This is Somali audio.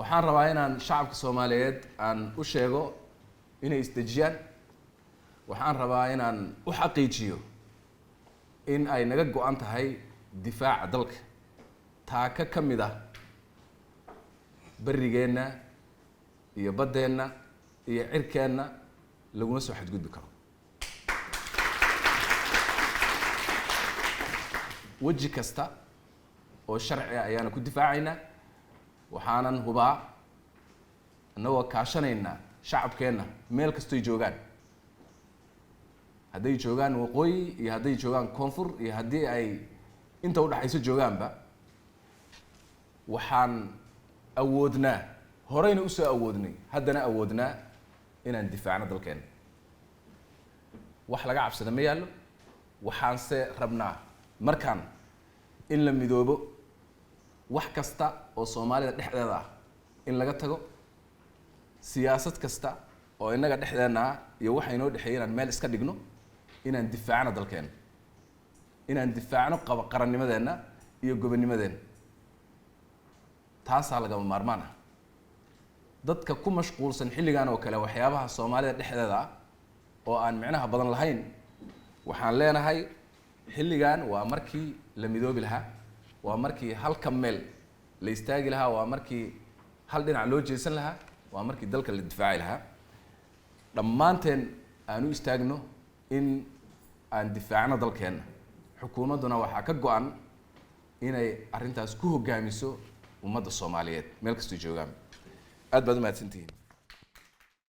Waxaan rabaa inaan shacabka Soomaaliyeed aan u sheego inay isdejiyaan. Waxaan rabaa inaan u xaqiijiyo in ay naga go-an tahay difaaca dalka. Taaka ka mid ah berrigeenna iyo baddeenna iyo cirkeenna laguma soo xadgudbi karo. Weji kasta oo sharci ah ayaana ku difaacaynaa. Waxaanan hubaa innagoo kaashanaynaa shacabkeenna meel kastoy joogaan, hadday joogaan waqooyi iyo hadday joogaan koonfur iyo haddii ay inta udhaxayso joogaanba, waxaan awoodnaa, horeyna usoo awoodnay, haddana awoodnaa inaan difaacno dalkeenna. Wax laga cabsada ma yaallo. Waxaanse rabnaa markaan in la midoobo, wax kasta oo Soomaalida dhexdeeda ah in laga tago, siyaasad kasta oo innaga dhexdeenna ah iyo waxa inoo dhexeeya inaan meel iska dhigno, inaan difaacno dalkeenna, inaan difaacno qaba qarannimadeenna iyo gobonnimadeenna. Taasaa lagama maarmaan ah. Dadka ku mashquulsan xilligan oo kale waxyaabaha Soomaalida dhexdeeda ah oo aan micnaha badan lahayn, waxaan leenahay xilligan waa markii la midoobi lahaa, waa markii halka meel la istaagi lahaa, waa markii hal dhinac loo jeesan lahaa, waa markii dalka la difaaci lahaa. Dhammaanteen aan u istaagno in aan difaacno dalkeenna. Xukuumadduna waxaa ka go-an inay arrintaas ku hoggaamiso ummadda Soomaaliyeed meel kastoo joogaan. Aad baad u mahadsantihiin.